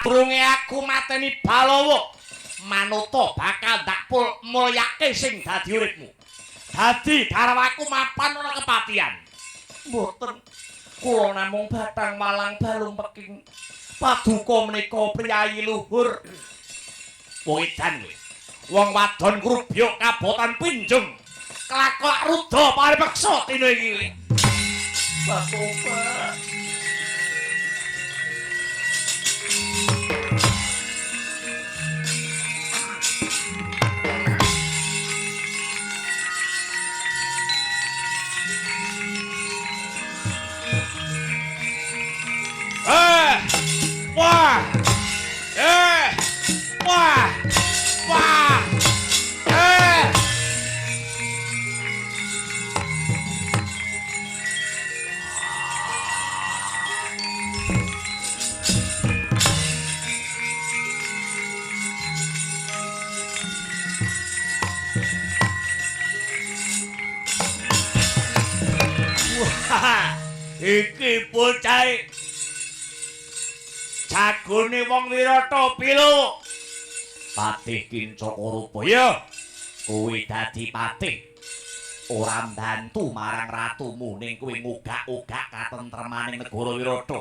Sadurunge aku mateni Balawa, manuta bakal ndak mulyake sing dadi uripmu. Dadi garwaku mapan ana kepatihan. Mboten. Kula namung batang malang balung peking. Paduka menika priyayi luhur. Wong edan kowe. Wong wadon ngrubyuk kabotan pinjung. Kelakok ruda paripeksa dina iki. Batoba. Eh! Wah! Eh! Wah! Wah! Eh! Wah! Iki bocah jagone wong Wirata Pilo. Patih Kincaka rupa ya. Kowe dadi patih. Ora mbantu marang ratumu ning kowe ngugak-ugak katentremaning negara Wirata.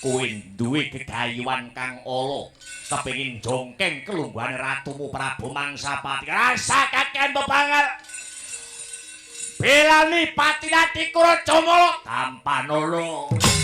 Kowe duwe gegayuhan kang ala, kepengin jongkeng kelungguhane ratumu Prabu Mangsapati. Rasa kakean bebangal. Belani Patinati Kurajamala tampanana.